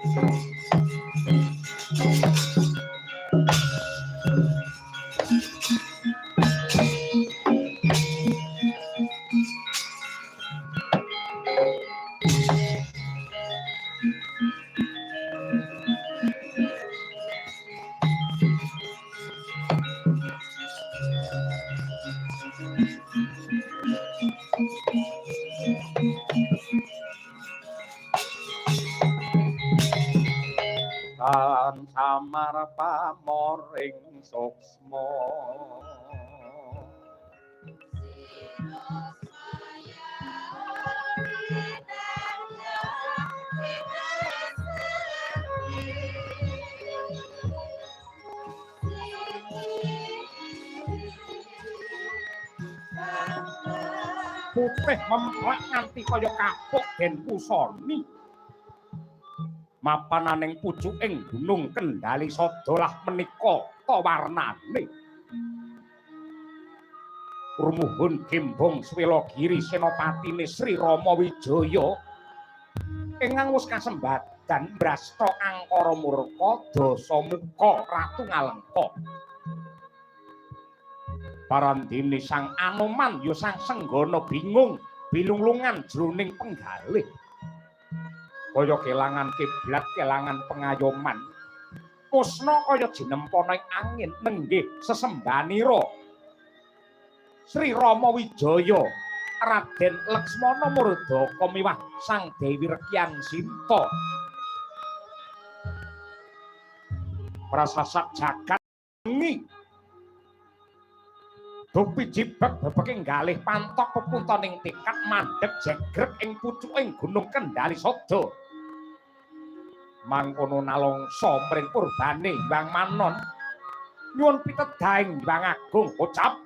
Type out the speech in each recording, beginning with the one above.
Tan samar pamoring suksma putih memplak nganti kaya kapuk den pusoni. Mapananing pucuking gunung Kendali Sada lah menika ta warnane. Rumuhun gembong Swelagiri senopatine Sri Rama Wijaya ingkang wis kasembadan mbrasta angkara murka Dasamuka Ratu Ngalengka. Parandene Sang Anoman ya Sang Senggana bingung bilunglungan jroning penggalih. Kaya kelangan kiblat, kelangan pengayoman. Musna kaya jinempana ing angin nenggih sesembanira Sri Rama Wijaya, Raden Laksmana Murdaka miwah Sang Dewi Rekyan Sinta. Prasasak jagat ngi. Dupi jibeg bebeke galih pantok pepuntoning tekad mandheg jegreg ing pucuking Gunung Kendali Sada. Mangkono nalongsa mring purbane Hyang Manon. Nyuwun pitedahing Hyang Agung ucap.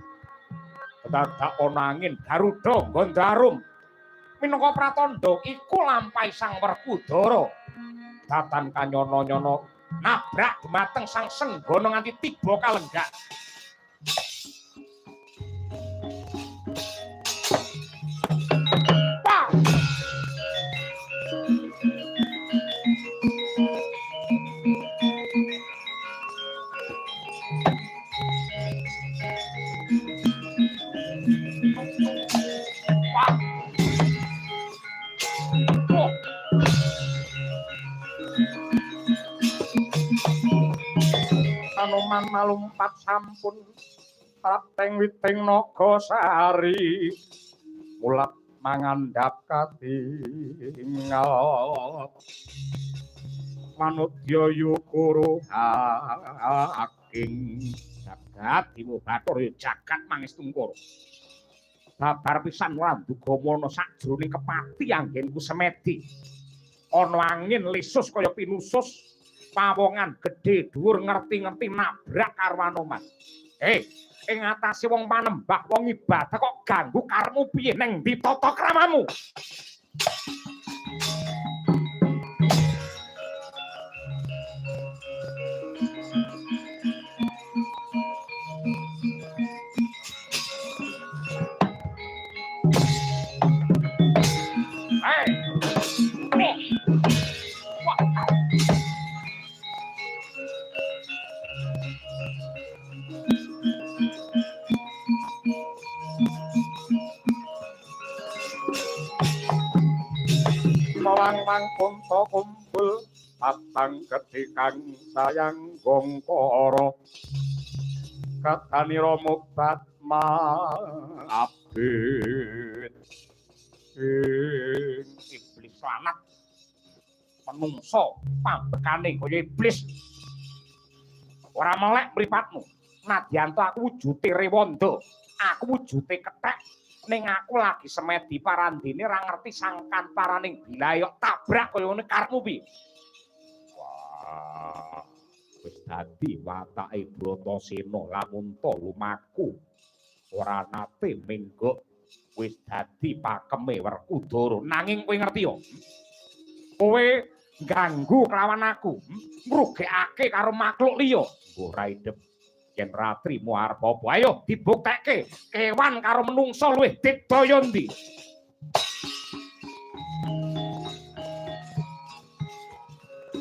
Dadak ana angin Garuda Gondarum. Minangka pratandha iku lampahi Sang Werkudara. Datan kanyono-nyono nabrak dumateng Sang Senggana nganti tiba kalenggak. Anoman malumpat sampun prapteng witing nagasari mulat mangandhap katingal manudya yukuru aking jagat diwo bathara jagat mangestungkara. Babar pisan ora nduga sakjroning kepati anggenku semedi. Ana angin lisus kaya pinusus, pawongan gedhe dhuwur ngerti-ngerti nabrak karo Anoman. Ing atase wong panembah wong ibadah kok ganggu karepmu piye neng ndi tata kramamu? Mawang kunta kumpul patang gedhe kang sayang gongkara katanira mubat mabit iblis lanat menungso pambekane kaya iblis ora melek mripatmu. Nadyan to aku wujude rewanda, aku wujude kethek, ning aku lagi semedi parandene ora ngerti sangkan paraning bilae kok tabrak kaya ngene karepmu piye? Wah, wis dadi watake Bratasena lamun ta lumaku ora nate menggok wis dadi pakeme Werkudara. Nanging kowe ngerti yo, kowe ganggu kelawan aku, ngrugekake karo makhluk liya, ora idep yen ra trimo arep apa. Ayo dibuktekke kewan karo menungsa luwih digdaya ndi?